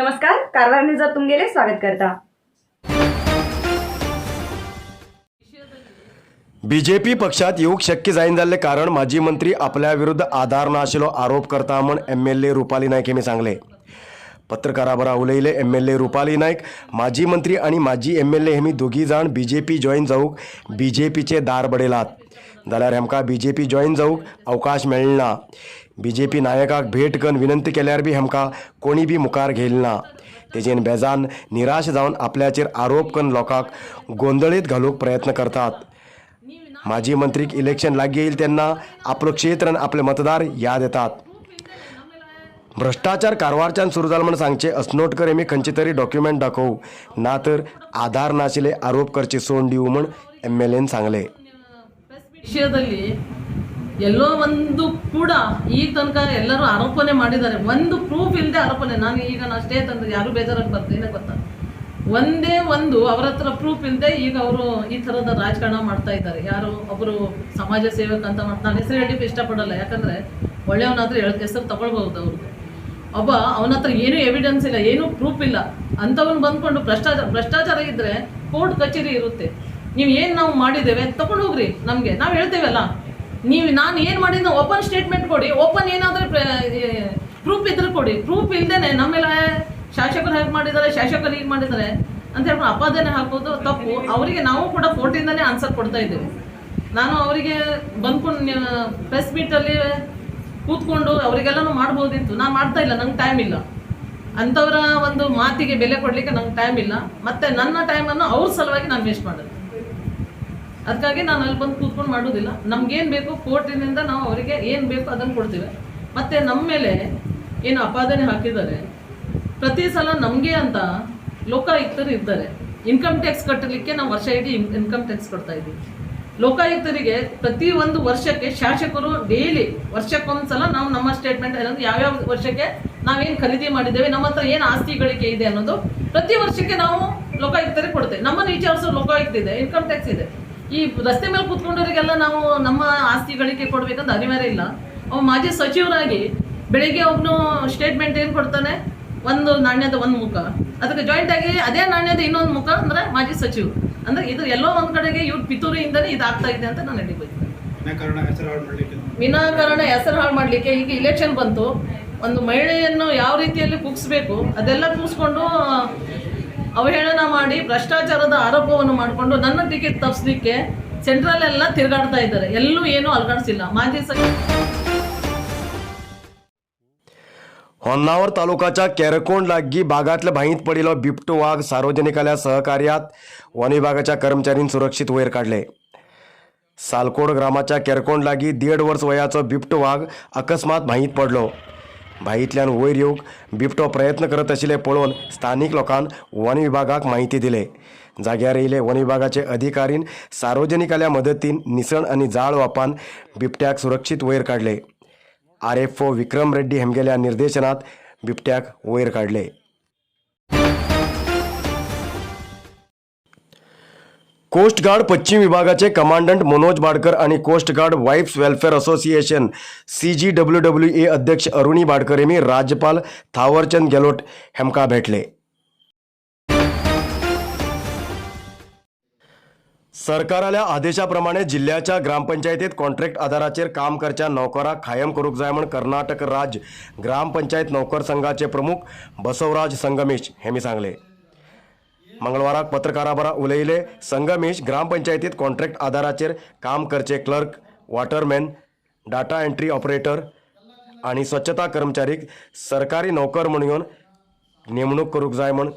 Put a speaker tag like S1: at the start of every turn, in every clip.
S1: नमस्कार, कारवार न्यूजात तुमगेले स्वागत करता.
S2: बीजेपी पक्षात येवंक शक्य जायना जाल्लें कारण माजी मंत्री आपल्या विरुद्ध आधार नाशिल्लो आरोप करता म्हण एमएलए रुपाली नायक हेमी सांगले. पत्रकारा बरा उलयले एमएलए रुपाली नायक. माजी मंत्री आनी माजी एमएलए हेमी दोगी जाण बीजेपी जॉयन जावंक बीजेपीचे दार बडयलात, जाल्यार हेमकां बीजेपी जॉयन जावंक अवकाश मेळना. बीजेपी नायकाक भेट करून विनंती केल्यार बी हेमकां कोणी बी मुखार घेयल ना. तेजेन बेजान निराश जावन आपल्याचेर आरोप करून लोकांक गोंदळीत घालूंक प्रयत्न करतात. माजी मंत्रीक इलेक्शन लागीं येईल तेन्ना आपलो क्षेत्र आनी आपले मतदार याद येतात. भ्रष्टाचार कारवारच्यान सुरू जालो म्हण सांगचे असनोटकर हेमी खंयचे तरी डॉक्युमेंट दाखोवं, ना तर आधार नाशिल्ले आरोप करचे सोड दिवं म्हण एम एल एन सांगले.
S3: ವಿಷಯದಲ್ಲಿ ಎಲ್ಲೋ ಒಂದು ಕೂಡ ಈಗ ತನಕ ಎಲ್ಲರೂ ಆರೋಪನೆ ಮಾಡಿದ್ದಾರೆ. ಒಂದು ಪ್ರೂಫ್ ಇಲ್ಲದೆ ಆರೋಪನೆ. ನಾನು ಈಗ ನಾನು ಅಷ್ಟೇ ತಂದ್ರೆ ಯಾರು ಬೇಜಾರಾಗಿ ಏನಕ್ಕೆ ಗೊತ್ತಾ? ಒಂದೇ ಒಂದು ಅವರ ಹತ್ರ ಪ್ರೂಫ್ ಇಲ್ಲದೆ ಈಗ ಅವರು ಈ ಥರದ ರಾಜಕಾರಣ ಮಾಡ್ತಾ ಇದ್ದಾರೆ. ಯಾರು ಒಬ್ಬರು ಸಮಾಜ ಸೇವಕ ಅಂತ ಮಾಡ್ತಾ, ನಾನು ಹೆಸರು ಹೇಳಲಿಕ್ಕೆ ಇಷ್ಟಪಡಲ್ಲ. ಯಾಕಂದರೆ ಒಳ್ಳೆಯವನಾದರೆ ಹೆಸರು ತಗೊಳ್ಬಹುದು ಅವ್ರದ್ದು. ಒಬ್ಬ ಅವನ ಹತ್ರ ಏನೂ ಎವಿಡೆನ್ಸ್ ಇಲ್ಲ, ಏನೂ ಪ್ರೂಫ್ ಇಲ್ಲ, ಅಂಥವನು ಬಂದ್ಕೊಂಡು ಭ್ರಷ್ಟಾಚಾರ. ಭ್ರಷ್ಟಾಚಾರ ಇದ್ದರೆ ಕೋರ್ಟ್ ಕಚೇರಿ ಇರುತ್ತೆ. ನೀವು ಏನು ನಾವು ಮಾಡಿದ್ದೇವೆ ತಗೊಂಡು ಹೋಗ್ರಿ ನಮಗೆ. ನಾವು ಹೇಳ್ತೇವಲ್ಲ, ನೀವು ನಾನು ಏನು ಮಾಡಿದ್ನ ಓಪನ್ ಸ್ಟೇಟ್ಮೆಂಟ್ ಕೊಡಿ. ಓಪನ್ ಏನಾದರೂ ಪ್ರೂಫ್ ಇದ್ರೆ ಕೊಡಿ. ಪ್ರೂಫ್ ಇಲ್ದೇನೆ ನಮ್ಮೆಲ್ಲ ಶಾಸಕರು ಹೇಗೆ ಮಾಡಿದ್ದಾರೆ, ಶಾಸಕರು ಹೀಗೆ ಮಾಡಿದ್ದಾರೆ ಅಂತ ಹೇಳ್ಕೊಂಡು ಅಪಾದನೆ ಹಾಕೋದು ತಪ್ಪು. ಅವರಿಗೆ ನಾವು ಕೂಡ ಕೋರ್ಟಿಂದಲೇ ಆನ್ಸರ್ ಕೊಡ್ತಾ ಇದ್ದೇವೆ. ನಾನು ಅವರಿಗೆ ಬಂದ್ಕೊಂಡು ಪ್ರೆಸ್ ಮೀಟಲ್ಲಿ ಕೂತ್ಕೊಂಡು ಅವರಿಗೆಲ್ಲನೂ ಮಾಡ್ಬೋದಿತ್ತು. ನಾನು ಮಾಡ್ತಾ ಇಲ್ಲ, ನಂಗೆ ಟೈಮ್ ಇಲ್ಲ. ಅಂಥವರ ಒಂದು ಮಾತಿಗೆ ಬೆಲೆ ಕೊಡಲಿಕ್ಕೆ ನಂಗೆ ಟೈಮ್ ಇಲ್ಲ. ಮತ್ತು ನನ್ನ ಟೈಮನ್ನು ಅವ್ರ ಸಲುವಾಗಿ ನಾನು ವೇಸ್ಟ್ ಮಾಡೋದು. ಅದಕ್ಕಾಗಿ ನಾನು ಅಲ್ಲಿ ಬಂದು ಕೂತ್ಕೊಂಡು ಮಾಡೋದಿಲ್ಲ. ನಮ್ಗೇನು ಬೇಕು ಕೋರ್ಟಿನಿಂದ ನಾವು ಅವರಿಗೆ ಏನು ಬೇಕು ಅದನ್ನು ಕೊಡ್ತೀವಿ. ಮತ್ತು ನಮ್ಮ ಮೇಲೆ ಏನು ಅಪಾದನೆ ಹಾಕಿದ್ದಾರೆ, ಪ್ರತಿ ಸಲ ನಮಗೆ ಅಂತ ಲೋಕಾಯುಕ್ತರು ಇದ್ದಾರೆ. ಇನ್ಕಮ್ ಟ್ಯಾಕ್ಸ್ ಕಟ್ಟಲಿಕ್ಕೆ ನಾವು ವರ್ಷ ಇಡೀ ಇನ್ಕಮ್ ಟ್ಯಾಕ್ಸ್ ಕೊಡ್ತಾ ಇದ್ದೀವಿ. ಲೋಕಾಯುಕ್ತರಿಗೆ ಪ್ರತಿ ಒಂದು ವರ್ಷಕ್ಕೆ ಶಾಸಕರು ಡೈಲಿ ವರ್ಷಕ್ಕೊಂದ್ಸಲ ನಾವು ನಮ್ಮ ಸ್ಟೇಟ್ಮೆಂಟ್ ಏನಂದ್ರೆ, ಯಾವ್ಯಾವ ವರ್ಷಕ್ಕೆ ನಾವೇನು ಖರೀದಿ ಮಾಡಿದ್ದೇವೆ, ನಮ್ಮ ಹತ್ರ ಏನು ಆಸ್ತಿ ಗಳಿಕೆ ಇದೆ ಅನ್ನೋದು ಪ್ರತಿ ವರ್ಷಕ್ಕೆ ನಾವು ಲೋಕಾಯುಕ್ತರಿಗೆ ಕೊಡ್ತೇವೆ. ನಮ್ಮನ್ನು ವಿಚಾರಿಸೋ ಲೋಕಾಯುಕ್ತ ಇದೆ, ಇನ್ಕಮ್ ಟ್ಯಾಕ್ಸ್ ಇದೆ. ಈ ರಸ್ತೆ ಮೇಲೆ ಕೂತ್ಕೊಂಡವರಿಗೆಲ್ಲ ನಾವು ನಮ್ಮ ಆಸ್ತಿ ಗಳಿಕೆ ಕೊಡ್ಬೇಕಂತ ಅನಿವಾರ್ಯ ಇಲ್ಲ. ಅವ ಮಾಜಿ ಸಚಿವರಾಗಿ ಬೆಳಿಗ್ಗೆ ಒಬ್ಬನು ಸ್ಟೇಟ್ಮೆಂಟ್ ಏನು ಕೊಡ್ತಾನೆ? ಒಂದು ನಾಣ್ಯದ ಒಂದು ಮುಖ. ಅದಕ್ಕೆ ಜಾಯಿಂಟ್ ಆಗಿ ಅದೇ ನಾಣ್ಯದ ಇನ್ನೊಂದು ಮುಖ ಅಂದ್ರೆ ಮಾಜಿ ಸಚಿವರು. ಅಂದ್ರೆ ಇದು ಎಲ್ಲೋ ಒಂದ್ ಕಡೆಗೆ ಇವ್ರ ಪಿತೂರಿಯಿಂದಲೇ ಇದಾಗ್ತಾ ಇದೆ ಅಂತ ನಾನು ಹೇಳಿ.
S4: ವಿನಾಕಾರಣ ಹೆಸರು ಹಾಳು ಮಾಡಲಿಕ್ಕೆ.
S3: ವಿನಾಕಾರಣ ಹೆಸರು ಹಾಳು ಮಾಡಲಿಕ್ಕೆ. ಈಗ ಇಲೆಕ್ಷನ್ ಬಂತು, ಒಂದು ಮಹಿಳೆಯನ್ನು ಯಾವ ರೀತಿಯಲ್ಲಿ ಕುಗ್ಸ್ಬೇಕು ಅದೆಲ್ಲ ಕೂರಿಸ್ಕೊಂಡು ಅವಹೇಳನ ಮಾಡಿ, ಭ್ರಷ್ಟಾಚಾರದ ಆರೋಪವನ್ನು ಮಾಡಿಕೊಂಡು ನನ್ನ ಟಿಕೆಟ್ ತಪ್ಪಿಸ್ಲಿಕ್ಕೆ ಸೆಂಟ್ರಲ್ ಎಲ್ಲ ತಿರುಗಾಡ್ತಾ ಇದ್ದಾರೆ. ಎಲ್ಲೂ ಏನೂ ಅಲ್ಗಾಡ್ಸಿಲ್ಲ ಮಾಜಿ ಸಚಿವ.
S2: होन्नावर तालुकाच्या केरकोंड लागीं बागांतल्या भांयीत पडिल्लो बिबटो वाग सार्वजनिकाल्या सहकार्यात वन विभागाच्या कर्मचाऱ्यांनी सुरक्षीत वयर काडले. सालकोड ग्रामाच्या केरकोंड लागीं 1.5 वर्स वयाचो बिबटो वाग अकस्मात भांयीत पडलो. भांयींतल्यान वयर येवंक बिबटो प्रयत्न करत आशिल्ले पळोवन स्थानीक लोकान वन विभागाक म्हायती दिले. जाग्यार येयले वन विभागाचे अधिकारीन सार्वजनिकाल्या मदतीन निसण आनी जाळ वापान बिबट्याक सुरक्षीत वयर काडले. आरएफओ विक्रम रेड्डी हेमगेल्या निर्देशनात बिबट्याक वयर काडले. कोस्ट गार्ड पश्चिम विभागाचे कमांडंट मनोज बाडकर आणि coast guard wives welfare association CGWWA अध्यक्ष अरुणी बाडकर यांनी राज्यपाल थावरचंद गेलोट हेमकां भेटले. सरकाराल्या आदेशाप्रमाणे जिल्ह्याच्या ग्रामपंचायतीत कॉन्ट्रॅक्ट आधाराचेर काम करच्या नोकराक कायम करूंक जाय म्हूण कर्नाटक राज्य ग्रामपंचायत नोकर संघाचे प्रमुख बसवराज संगमेश हेमी सांगले. मंगळवाराक पत्रकारां बरा उलयले संगमेश. ग्रामपंचायतीत कॉन्ट्रॅक्ट आधाराचेर काम करचे clerk, waterman, data entry operator आनी स्वच्छता कर्मचारीक सरकारी नोकर म्हणून नेमणूक करूंक जाय म्हूण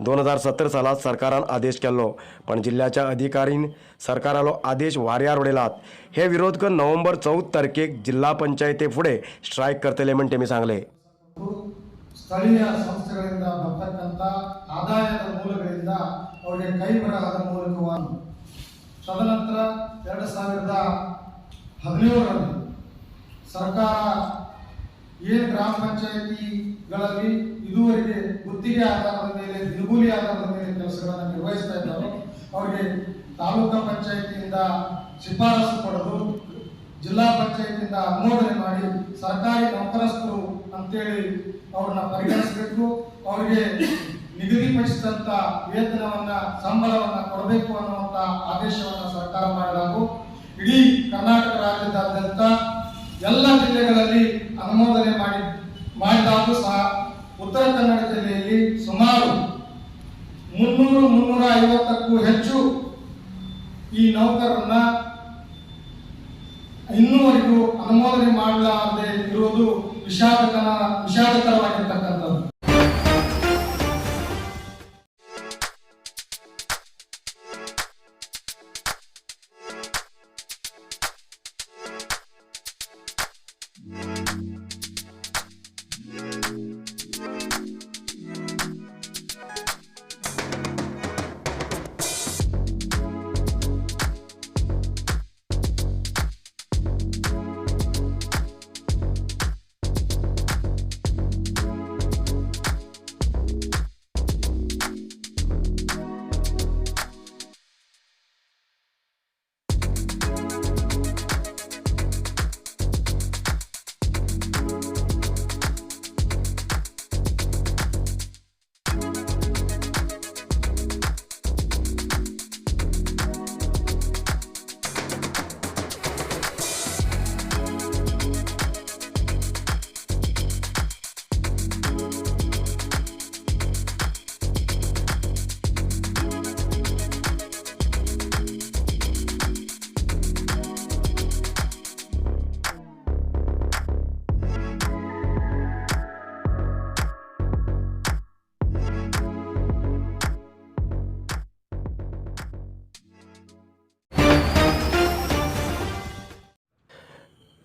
S2: 2017 सालात सरकारान आदेश केल्लो, पण जिल्ल्याच्या अधिकारीन सरकारालो आदेश वाऱ्यार उडयलात. हे विरोध करून नोव्हेंबर 14 तारखेक जिल्हा पंचायते फुडें स्ट्रायक करतले म्हण तेमी सांगले.
S5: ಸ್ಥಳೀಯ ಸಂಸ್ಥೆಗಳಿಂದ ಬರ್ತಕ್ಕಂಥ ಆದಾಯದ ಮೂಲಗಳಿಂದ ಅವರಿಗೆ ಕೈ ಬರಹದ ಮೂಲಕವಾಗಿ. ತದನಂತರ 2017ರಲ್ಲಿ ಸರ್ಕಾರ ಏನು ಗ್ರಾಮ ಪಂಚಾಯಿತಿಗಳಲ್ಲಿ ಇದುವರೆಗೆ ಗುತ್ತಿಗೆ ಆಧಾರದ ಮೇಲೆ, ದಿನಗೂಲಿ ಆಧಾರದ ಮೇಲೆ ಕೆಲಸಗಳನ್ನು ನಿರ್ವಹಿಸ್ತಾ ಇದ್ದಾರೋ, ಅವರಿಗೆ ತಾಲೂಕಾ ಪಂಚಾಯಿತಿಯಿಂದ ಶಿಫಾರಸು ಪಡೆದು, ಜಿಲ್ಲಾ ಪಂಚಾಯತಿಯಿಂದ ಅನುಮೋದನೆ ಮಾಡಿ ಸರ್ಕಾರಿ ನೌಕರಸ್ಥರು ಅಂತೇಳಿ ಅವ್ರನ್ನ ಪರಿಗಣಿಸಬೇಕು. ಅವರಿಗೆ ನಿಗದಿಪಡಿಸಿದಂತ ವೇತನವನ್ನ, ಸಂಬಳವನ್ನ ಕೊಡಬೇಕು ಅನ್ನುವಂತ ಆದೇಶವನ್ನ ಸರ್ಕಾರ ಮಾಡಿದಾಗ ಇಡೀ ಕರ್ನಾಟಕ ರಾಜ್ಯದಾದ್ಯಂತ ಎಲ್ಲ ಜಿಲ್ಲೆಗಳಲ್ಲಿ ಅನುಮೋದನೆ ಮಾಡಿದಾಗೂ ಸಹ ಉತ್ತರ ಕನ್ನಡ ಜಿಲ್ಲೆಯಲ್ಲಿ ಸುಮಾರು 300, 350ಕ್ಕೂ ಹೆಚ್ಚು ಈ ನೌಕರರನ್ನ ಇನ್ನೂವರೆಗೂ ಅನುಮೋದನೆ ಮಾಡಲಾರದೆ ಇರುವುದು ವಿಷಾದಕರವಾಗಿರ್ತಕ್ಕಂಥದ್ದು.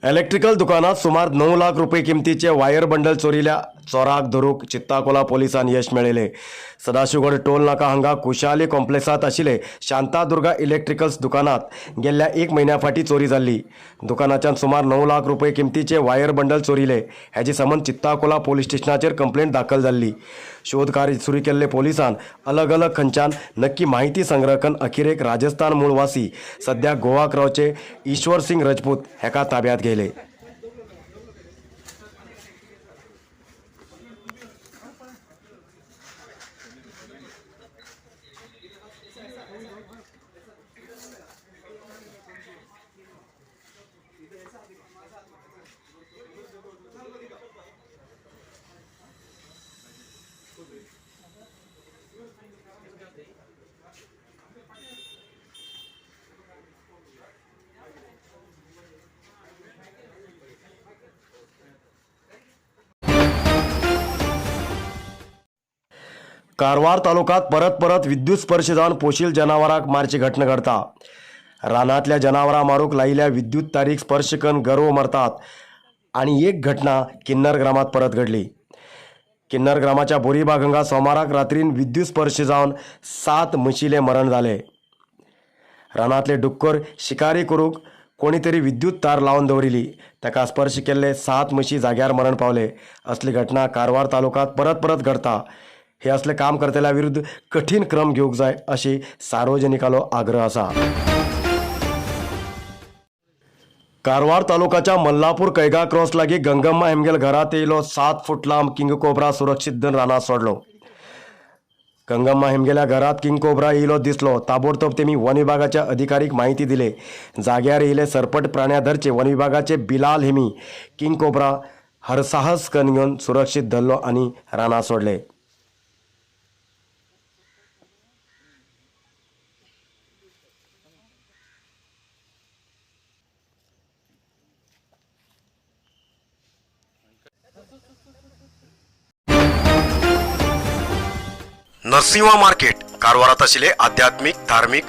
S2: इलेक्ट्रिकल दुकानात सुमार 9 लाख रुपये किमतीचे वायर बंडल चोरिल्या चोराक धरूंक चित्ताकोला पोलिसान यश मेळयलें. सदाशिवगड टोल नाका हांगा कुशाली कॉम्प्लेक्सांत आशिल्ले शांतादुर्गा इलेक्ट्रिकल्स दुकानात गेल्ल्या एक म्हयन्या फाटीं चोरी जाल्ली. दुकानाच्यान सुमार 9 लाख रुपये किमतीचे वायर बंडल चोरिले हेजे संबंद चित्ताकोला पोलीस स्टेशनाचेर कंप्लेंट दाखल जाल्ली. शोध कार्य सुरू केल्ले पोलिसान अलग अलग खंयच्यान नक्की माहिती संग्रह करून अखेरेक राजस्थान मूळवासी सध्या गोवाक रावचे ईश्वर सिंग रजपूत हेका ताब्यात घेयले. कारवार तालुक्यात परत परत विद्युत स्पर्श जावन पोशील जनावरांक मारची घटना घडता. रानांतल्या जनावरां मारूंक लायिल्ल्या विद्युत तारीक स्पर्श करून गर्व मरतात आनी एक घटना किन्नर ग्रामात परत घडली. किन्नर ग्रामाच्या बोरीबाग हांगा सोमाराक रात्रीन विद्युत स्पर्श जावन 7 म्हशीले मरण जाले. रानांतले डुक्कर शिकारी करूंक कोणी तरी विद्युत तार लावन दवरिली, ताका स्पर्श केल्ले 7 म्हशी जाग्यार मरण पावले. असली घटना कारवार तालुक्यात परत परत घडता. हे असले काम करतल्या विरुद्ध कठीण क्रम घेवंक जाय अशी सार्वजनिकालो आग्रह आसा. कारवार तालुकाच्या मल्लापूर कैगा क्रॉस लागी गंगम्मा हेमगेल घरात येयलो 7 फूट लांब किंग कोब्रा सुरक्षीत धरून रानांत सोडलो. गंगम्मा हेमगेल्या घरात किंग कोब्रा येयलो दिसलो. ताबडतोब तेमी वन विभागाच्या अधिकारीक माहिती दिले. जाग्यार येयले सरपट प्राण्या धरचे वन विभागाचे बिलाल हेमी किंग कोब्रा हरसाहस करून घेवन सुरक्षीत धरलो आनी रानांत सोडले. नरसिंहा मार्केट कारवारात आशिल्ले आध्यात्मिक, धार्मिक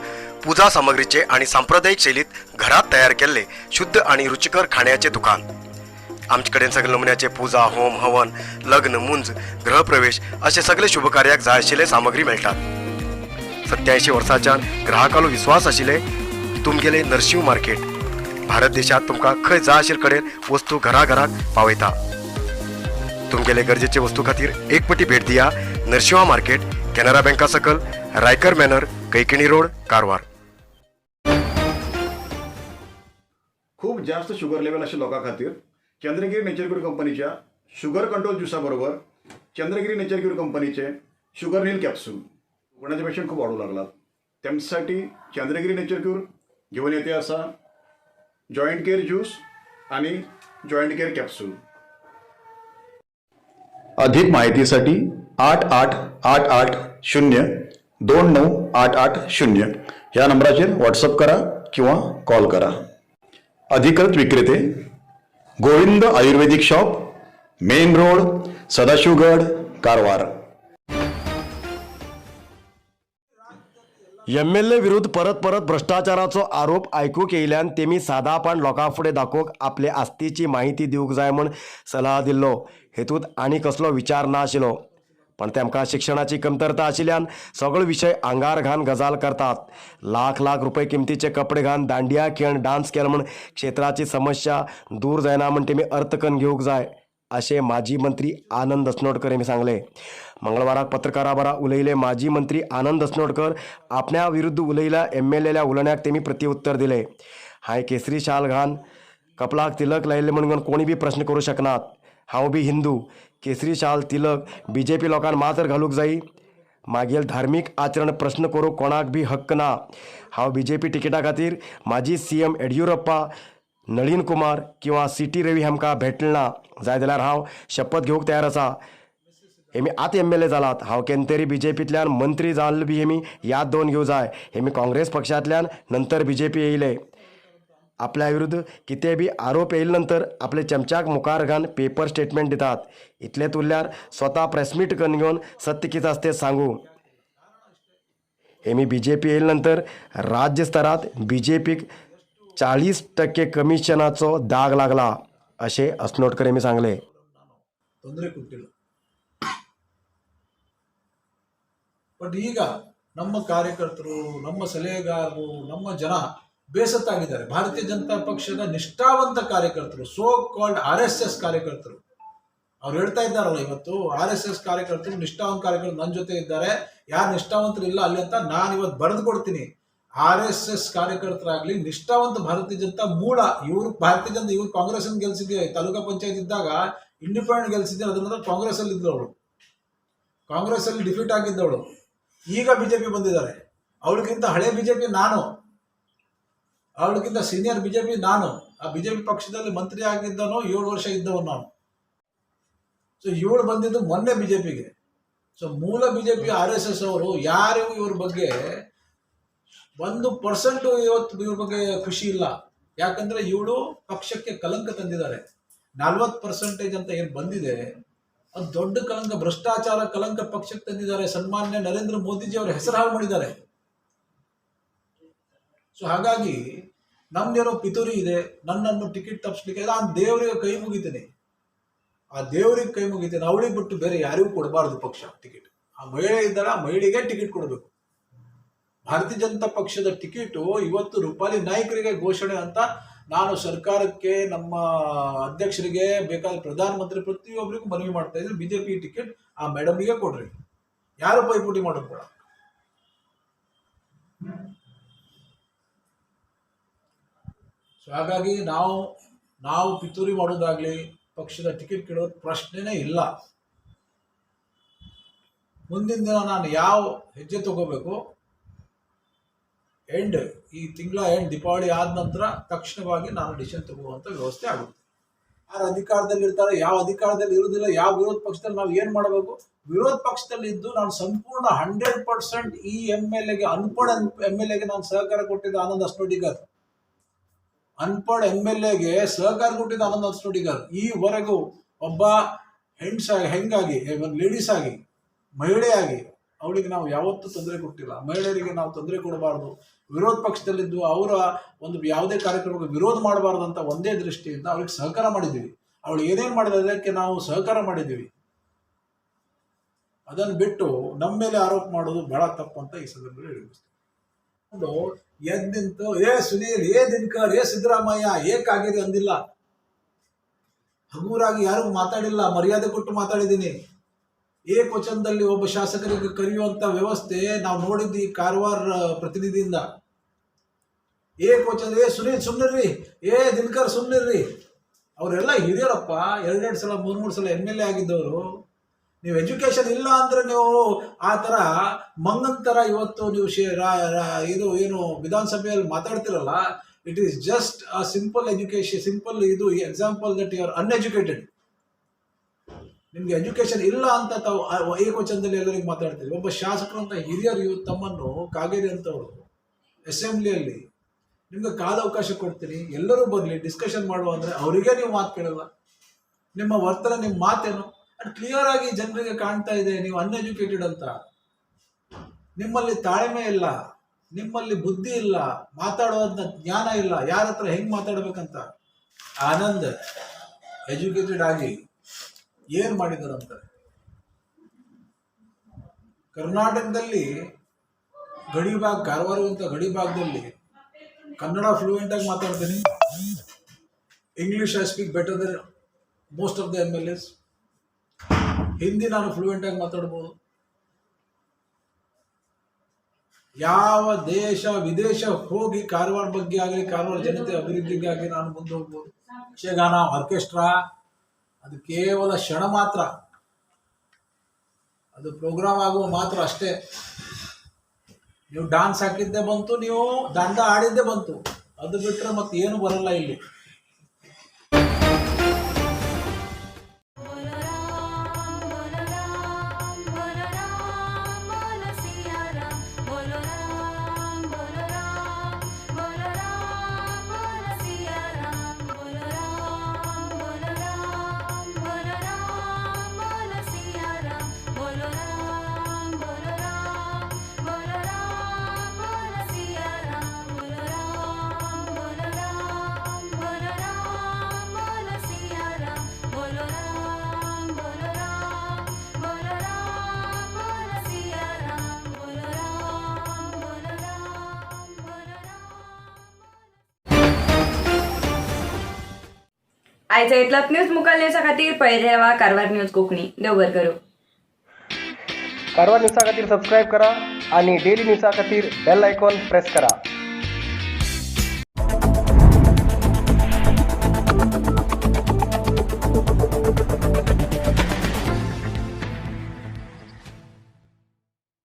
S2: पूजा सामग्रीचे आणि सांप्रदायिक शैलीत घरात तयार केल्ले शुद्ध आणि रुचिकर खाण्याचे दुकान. आमचे कडेन सगळे नमुन्याचे पूजा, होम, हवन, लग्न, मुंज, गृहप्रवेश असे सगळे शुभकार्याक जाय आशिल्ले सामग्री मेळटात. 87 वर्सांच्यान ग्राहकालो विश्वास आशिल्ले तुमगेले नरसिंह मार्केट भारत देशात तुमकां खंय जाय आशिल्ले कडेन वस्तू घराघराक पावयता. तुमगेले गरजेचे वस्तू खातीर एक पटी भेट दिया नरसिंहा मार्केट, कॅनरा बँका सकल, रायकर मॅनर, कैकिणी रोड, कारवार.
S6: खूब जास्त शुगर लेवल आशिल्ल्या लोकां खातीर चंद्रगिरी नेचर क्यूर कंपनीच्या शुगर कंट्रोल ज्युसा बरोबर चंद्रगिरी नेचर क्यूर कंपनीचे शुगर नील कॅप्सूल. कोणाचे पेशंट खूब वाडूंक लागलात, तेमसाठी चंद्रगिरी नेचर क्यूर घेवन येते आसा जॉयंट केअर ज्यूस आणि जॉयंट केअर कॅप्सूल. अधिक माहितीसाठी 888880 29880 ह्या नंबराचेर व्हॉट्सअप करा किंवा कॉल करा. अधिकृत विक्रेते Govind Ayurvedic shop, main road, Sadashivgad, Karwar.
S2: MLA विरुद्ध परत परत भ्रष्टाचाराचो आरोप आयकूंक येयल्यान तेमी सादापण लोकां फुडें दाखोवंक आपले आस्तीची माहिती दिवंक जाय म्हूण सलाह दिल्लो. हेतूंत आनी कसलो विचार ना आशिल्लो, पण तेमकां शिक्षणाची कमतरता आशिल्ल्यान सगळे विशय आंगार घान गजाल करतात. लाख लाख रुपये किमतीचे कपडे घान दांडिया खेळ डान्स केलो म्हूण क्षेत्राची समस्या दूर जायना म्हूण तेमी अर्थ करून घेवंक जाय, अशें माजी मंत्री आनंद अस्नोडकर यांनी सांगले. मंगळवाराक पत्रकारा बरा उलयले. माजी मंत्री आनंद अस्नोडकर आपल्या विरुद्ध उलयल्या एमएलएल्या उलोवण्याक तेमी प्रत्युत्तर दिले. हांवें केसरी शाल घान कपलाक तिलक लायिल्लें म्हणून कोणी बी प्रश्न करूं शकनात. हांव बी हिंदू. केसरी शाल तिलक बीजेपी लोकांक मात्र घालूंक जायी. मागीर धार्मीक आचरण प्रश्न करूंक कोणाक बी हक्क ना. हांव बीजेपी तिकेटा खातीर माजी सीएम येडियुरप्पा, नळीन कुमार किंवा सी टी रवी हांकां भेटलें ना. जाय जाल्यार हांव शपथ घेवंक तयार आसा. हेमी आतां एमएलए जालात. हांव केन्ना तरी बीजेपींतल्यान मंत्री जाल्लो बी हेमी याद दवरून घेवंक जाय. हेमी काँग्रेस पक्षांतल्यान नंतर बीजेपी येयले. आपल्या विरुद्ध कितें बी आरोप येयले नंतर आपले चमच्याक मुखार घालून पेपर स्टेटमेंट दितात. इतलेंच उरल्यार स्वता प्रेसमीट करून घेवन सत्य कितें आसा तें सांगू. हेमी बीजेपी येयले नंतर राज्य स्तरात बीजेपीक 40% कमिशनाचो दाग लागला, अशें अस्नोडकर यांनी सांगलें.
S7: ತೊಂದರೆ ಕೊಟ್ಟಿಲ್ಲ. ಬಟ್ ಈಗ ನಮ್ಮ ಕಾರ್ಯಕರ್ತರು, ನಮ್ಮ ಸಲಹೆಗಾರರು, ನಮ್ಮ ಜನ ಬೇಸತ್ತಾಗಿದ್ದಾರೆ. ಭಾರತೀಯ ಜನತಾ ಪಕ್ಷದ ನಿಷ್ಠಾವಂತ ಕಾರ್ಯಕರ್ತರು, ಸೋ ಕಾಲ್ಡ್ ಆರ್ಎಸ್ಎಸ್ ಕಾರ್ಯಕರ್ತರು, ಅವ್ರು ಹೇಳ್ತಾ ಇದ್ದಾರಲ್ಲ ಇವತ್ತು, ಆರ್ಎಸ್ಎಸ್ ಕಾರ್ಯಕರ್ತರು, ನಿಷ್ಠಾವಂತ ಕಾರ್ಯಕರ್ತರು ನನ್ನ ಜೊತೆ ಇದ್ದಾರೆ, ಯಾರು ನಿಷ್ಠಾವಂತರು ಇಲ್ಲ ಅಲ್ಲಿ ಅಂತ ನಾನು ಇವತ್ತು ಬರೆದು ಕೊಡ್ತೀನಿ. ಆರ್ಎಸ್ಎಸ್ ಕಾರ್ಯಕರ್ತರಾಗ್ಲಿ, ನಿಷ್ಠಾವಂತ ಭಾರತೀಯ ಜನತಾ ಮೂಲ ಇವರು, ಭಾರತೀಯ ಜನತಾ ಇವರು ಕಾಂಗ್ರೆಸ್ ಗೆಲ್ಸಿದ್ದೆ. ತಾಲೂಕಾ ಪಂಚಾಯತ್ ಇದ್ದಾಗ ಇಂಡಿಪೆಂಡೆಂಟ್ ಗೆಲ್ಸಿದ್ದೆ. ಅದರ ನಂತರ ಕಾಂಗ್ರೆಸ್ ಅಲ್ಲಿ ಇದ್ದವಳು, ಕಾಂಗ್ರೆಸ್ ಅಲ್ಲಿ ಡಿಫೀಟ್ ಆಗಿದ್ದವಳು. ಈಗ ಬಿಜೆಪಿ ಬಂದಿದ್ದಾರೆ. ಅವಳಿಗಿಂತ ಹಳೆ ಬಿಜೆಪಿ ನಾನು, ಅವಳಿಗಿಂತ ಸೀನಿಯರ್ ಬಿಜೆಪಿ ನಾನು. ಆ ಬಿಜೆಪಿ ಪಕ್ಷದಲ್ಲಿ ಮಂತ್ರಿ ಆಗಿದ್ದನು, 7 ವರ್ಷ ಇದ್ದವನು ನಾನು. ಸೊ ಇವಳು ಬಂದಿದ್ದು ಮೊನ್ನೆ ಬಿಜೆಪಿಗೆ. ಸೊ ಮೂಲ ಬಿಜೆಪಿ ಆರ್ಎಸ್ಎಸ್ ಅವರು ಯಾರಿಗೂ ಇವ್ರ ಬಗ್ಗೆ 1% ಇವತ್ತು ಇವ್ರ ಬಗ್ಗೆ ಖುಷಿ ಇಲ್ಲ. ಯಾಕಂದ್ರೆ ಇವಳು ಪಕ್ಷಕ್ಕೆ ಕಲಂಕ ತಂದಿದ್ದಾರೆ. 40% ಅಂತ ಏನು ಬಂದಿದೆ, ಅದು ದೊಡ್ಡ ಕಲಂಕ, ಭ್ರಷ್ಟಾಚಾರ ಕಲಂಕ ಪಕ್ಷಕ್ಕೆ ತಂದಿದ್ದಾರೆ. ಸನ್ಮಾನ್ಯ ನರೇಂದ್ರ ಮೋದಿಜಿ ಅವರ ಹೆಸರು ಹಾಳು ಮಾಡಿದ್ದಾರೆ. ಸೊ ಹಾಗಾಗಿ ನಮ್ದೇನೋ ಪಿತೂರಿ ಇದೆ, ನನ್ನನ್ನು ಟಿಕೆಟ್ ತಪ್ಪಿಸ್ಲಿಕ್ಕೆ. ನಾನು ದೇವರಿಗೆ ಕೈ ಮುಗಿತೀನಿ, ಆ ದೇವರಿಗೆ ಕೈ ಮುಗಿತೀನಿ. ಅವಳಿಗೆ ಬಿಟ್ಟು ಬೇರೆ ಯಾರಿಗೂ ಕೊಡಬಾರ್ದು ಪಕ್ಷ ಟಿಕೆಟ್. ಆ ಮಹಿಳೆ ಇದ್ದಾಳೆ, ಆ ಮಹಿಳೆಗೆ ಟಿಕೆಟ್ ಕೊಡಬೇಕು. ಭಾರತೀಯ ಜನತಾ ಪಕ್ಷದ ಟಿಕೆಟು ಇವತ್ತು ರೂಪಾಲಿ ನಾಯ್ಕರಿಗೆ ಘೋಷಣೆ ಅಂತ ನಾನು ಸರ್ಕಾರಕ್ಕೆ, ನಮ್ಮ ಅಧ್ಯಕ್ಷರಿಗೆ, ಬೇಕಾದ ಪ್ರಧಾನಮಂತ್ರಿ, ಪ್ರತಿಯೊಬ್ಬರಿಗೂ ಮನವಿ ಮಾಡ್ತಾ ಇದ್ದೀನಿ. ಬಿಜೆಪಿ ಟಿಕೆಟ್ ಆ ಮೇಡಮ್ಗೆ ಕೊಡ್ರಿ, ಯಾರು ಪೈಪೋಟಿ ಮಾಡೋದು ಬೇಡ. ಸೊ ಹಾಗಾಗಿ ನಾವು ನಾವು ಪಿತೂರಿ ಮಾಡೋದಾಗ್ಲಿ, ಪಕ್ಷದ ಟಿಕೆಟ್ ಕೇಳೋದು ಪ್ರಶ್ನೆನೇ ಇಲ್ಲ. ಮುಂದಿನ ದಿನ ನಾನು ಯಾವ ಹೆಜ್ಜೆ ತಗೋಬೇಕು, ಎಂಡ್ ಈ ತಿಂಗಳ ಎಂಡ್ ದೀಪಾವಳಿ ಆದ ನಂತರ ತಕ್ಷಣವಾಗಿ ನಾನು ಡಿಸಿಷನ್ ತಗೋವಂಥ ವ್ಯವಸ್ಥೆ ಆಗುತ್ತೆ. ಯಾರು ಅಧಿಕಾರದಲ್ಲಿ ಇರ್ತಾರೆ, ಯಾವ ಅಧಿಕಾರದಲ್ಲಿ ಇರುವುದಿಲ್ಲ, ಯಾವ ವಿರೋಧ ಪಕ್ಷದಲ್ಲಿ ನಾವು ಏನು ಮಾಡಬೇಕು? ವಿರೋಧ ಪಕ್ಷದಲ್ಲಿ ಇದ್ದು ನಾನು ಸಂಪೂರ್ಣ 100% ಈ ಎಮ್ಎಲ್ಎಗೆ, ಅನ್ಪಡ್ ಎಮ್ಎಲ್ಎಗೆ ನಾನು ಸಹಕಾರ ಕೊಟ್ಟಿದ್ದ ಆನಂದ್ ಅಸ್ನೋಡಿಗರ್. ಅನ್ಪಡ್ ಎಮ್ಎಲ್ಎಗೆ ಸಹಕಾರ ಕೊಟ್ಟಿದ್ದ ಆನಂದ್ ಅಸ್ನೋಡಿಗರ್. ಈವರೆಗೂ ಒಬ್ಬ ಹೆಂಡ್ಸ ಹೆಂಗಾಗಿ, ಒಂದು ಲೇಡೀಸ್ ಆಗಿ, ಮಹಿಳೆಯಾಗಿ ಅವಳಿಗೆ ನಾವು ಯಾವತ್ತೂ ತೊಂದರೆ ಕೊಟ್ಟಿಲ್ಲ. ಮಹಿಳೆಯರಿಗೆ ನಾವು ತೊಂದರೆ ಕೊಡಬಾರ್ದು, ವಿರೋಧ ಪಕ್ಷದಲ್ಲಿದ್ದು ಅವರ ಒಂದು ಯಾವುದೇ ಕಾರ್ಯಕ್ರಮಕ್ಕೆ ವಿರೋಧ ಮಾಡಬಾರ್ದು ಅಂತ ಒಂದೇ ದೃಷ್ಟಿಯಿಂದ ಅವ್ರಿಗೆ ಸಹಕಾರ ಮಾಡಿದ್ದೀವಿ. ಅವಳು ಏನೇನು ಮಾಡಿದ ಅದಕ್ಕೆ ನಾವು ಸಹಕಾರ ಮಾಡಿದ್ದೀವಿ. ಅದನ್ನು ಬಿಟ್ಟು ನಮ್ಮ ಮೇಲೆ ಆರೋಪ ಮಾಡೋದು ಬಹಳ ತಪ್ಪು ಅಂತ ಈ ಸಂದರ್ಭದಲ್ಲಿ ಹೇಳಿ. ಎದ್ ನಿಂತು "ಏ ಸುನೀಲ್, ಏ ದಿನಕರ್, ಏ ಸಿದ್ದರಾಮಯ್ಯ, ಏ ಕಾಗೇರಿ" ಅಂದಿಲ್ಲ. ಹಗುರಾಗಿ ಯಾರಿಗೂ ಮಾತಾಡಿಲ್ಲ, ಮರ್ಯಾದೆ ಕೊಟ್ಟು ಮಾತಾಡಿದ್ದೀನಿ. ಏಕವಚನದಲ್ಲಿ ಒಬ್ಬ ಶಾಸಕರಿಗೆ ಕರೆಯುವಂಥ ವ್ಯವಸ್ಥೆ ನಾವು ನೋಡಿದ್ದು ಈ ಕಾರವಾರ ಪ್ರತಿನಿಧಿಯಿಂದ. ಏಕವಚನ, "ಏ ಸುನೀಲ್, ಸುಮ್ಮನಿರ್ರಿ, ಏ ದಿನಕರ್, ಸುಮ್ಮನಿರ್ರಿ." ಅವರೆಲ್ಲ ಹಿರಿಯರಪ್ಪ, ಎರಡೆರಡು ಸಲ, ಮೂರು ಮೂರು ಸಲ ಎಮ್ಎಲ್ಎ ಆಗಿದ್ದವರು. ನೀವು ಎಜುಕೇಷನ್ ಇಲ್ಲ ಅಂದರೆ ನೀವು ಆ ಥರ ಮಂಗನ ಥರ ಇವತ್ತು ನೀವು ಇದು ಏನು ವಿಧಾನಸಭೆಯಲ್ಲಿ ಮಾತಾಡ್ತಿರಲ್ಲ, it is just a simple education, simple ಇದು example that you are uneducated. ನಿಮಗೆ ಎಜುಕೇಷನ್ ಇಲ್ಲ ಅಂತ ತಾವು ಏಕವಚನದಲ್ಲಿ ಎಲ್ಲರಿಗೂ ಮಾತಾಡ್ತೀರಿ. ಒಬ್ಬ ಶಾಸಕರಂತ ಹಿರಿಯರು ಇವತ್ತು ತಮ್ಮನ್ನು ಕಾಗೇರಿ ಅಂತವರು ಅಸೆಂಬ್ಲಿಯಲ್ಲಿ ನಿಮ್ಗೆ ಕಾಲಾವಕಾಶ ಕೊಡ್ತೀನಿ, ಎಲ್ಲರೂ ಬರಲಿ ಡಿಸ್ಕಷನ್ ಮಾಡುವ ಅಂದರೆ ಅವರಿಗೆ ನೀವು ಮಾತು ಕೇಳಲ್ಲ. ನಿಮ್ಮ ವರ್ತನೆ, ನಿಮ್ಮ ಮಾತೇನು ಅದು ಕ್ಲಿಯರ್ ಆಗಿ ಜನರಿಗೆ ಕಾಣ್ತಾ ಇದೆ, ನೀವು ಅನ್ಎಜುಕೇಟೆಡ್ ಅಂತ. ನಿಮ್ಮಲ್ಲಿ ತಾಳ್ಮೆ ಇಲ್ಲ, ನಿಮ್ಮಲ್ಲಿ ಬುದ್ಧಿ ಇಲ್ಲ, ಮಾತಾಡೋದನ್ನ ಜ್ಞಾನ ಇಲ್ಲ, ಯಾರ ಹತ್ರ ಹೆಂಗೆ ಮಾತಾಡ್ಬೇಕಂತ. ಆನಂದ್ ಎಜುಕೇಟೆಡ್ ಆಗಿ ಏನು ಮಾಡಿದಾರಂತಾರೆ, ಕರ್ನಾಟಕದಲ್ಲಿ ಗಡಿ ಭಾಗ, ಕಾರವಾರ ಅಂತ ಗಡಿ ಭಾಗದಲ್ಲಿ ಕನ್ನಡ ಫ್ಲೂಯೆಂಟಾಗಿ ಮಾತಾಡ್ತೀನಿ. English I speak better than most of the MLAs. Hindi ನಾನು ಫ್ಲೂಯೆಂಟಾಗಿ ಮಾತಾಡ್ಬೋದು. ಯಾವ ದೇಶ ವಿದೇಶ ಹೋಗಿ ಕಾರವಾರ ಬಗ್ಗೆ ಆಗಲಿ, ಕಾರವಾರ ಜನತೆ ಅಭಿವೃದ್ಧಿಗಾಗಿ ನಾನು ಮುಂದೆ ಹೋಗ್ಬೋದು. ಯಕ್ಷಗಾನ ಆರ್ಕೆಸ್ಟ್ರಾ ಅದು ಕೇವಲ ಕ್ಷಣ ಮಾತ್ರ, ಅದು ಪ್ರೋಗ್ರಾಮ್ ಆಗುವ ಮಾತ್ರ ಅಷ್ಟೇ. ನೀವು ಡಾನ್ಸ್ ಹಾಕಿದ್ದೇ ಬಂತು, ನೀವು ದಂಡ ಆಡಿದ್ದೇ ಬಂತು, ಅದು ಬಿಟ್ಟರೆ ಮತ್ತೆ ಏನು ಬರಲ್ಲ ಇಲ್ಲಿ.
S1: आयचा इतलोच न्यूज मुखार न्यूजा खातीर पळयत रावा कारवार न्यूज कोंकणी. देव बरें करूं.
S2: कारवार न्यूजा खातीर सबस्क्रायब करा आणि डेली न्यूजा खातीर बेल आयकॉन प्रेस करा.